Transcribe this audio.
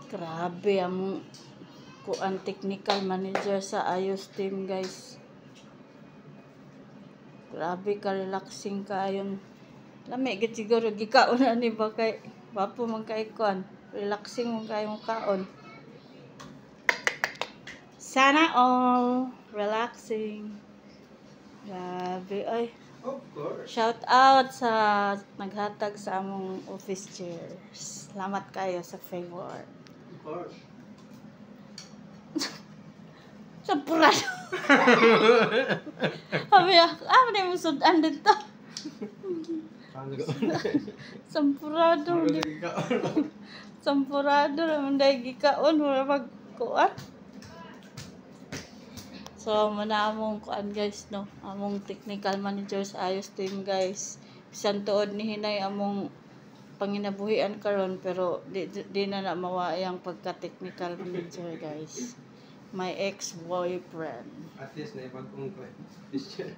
Grabe among kuan, technical manager sa Ayos team, guys. Grabe ka relaxing kaayon. Lami gid siguro gikaon na ni ba kay gwapo man kay kuan. Relaxing man kayo kaon. Sana all relaxing. Grabe ay. Of course. Shout out sa naghatag sa among office chairs. Salamat kayo sa favor. Of course. Sampurado. Sabi niya, ah, may mo sudan dito. Sampurado. Sampurado naman dahil gikaon. Wala magkuan. So, muna among kuan, guys, no? Among technical manager sa Ayos team, guys. Bisan tuod ni hinay among panginabuhian karon, pero di na na mawa ang pagka-technical manager, guys. My ex-boyfriend. At least na ipag-ung ko. This year.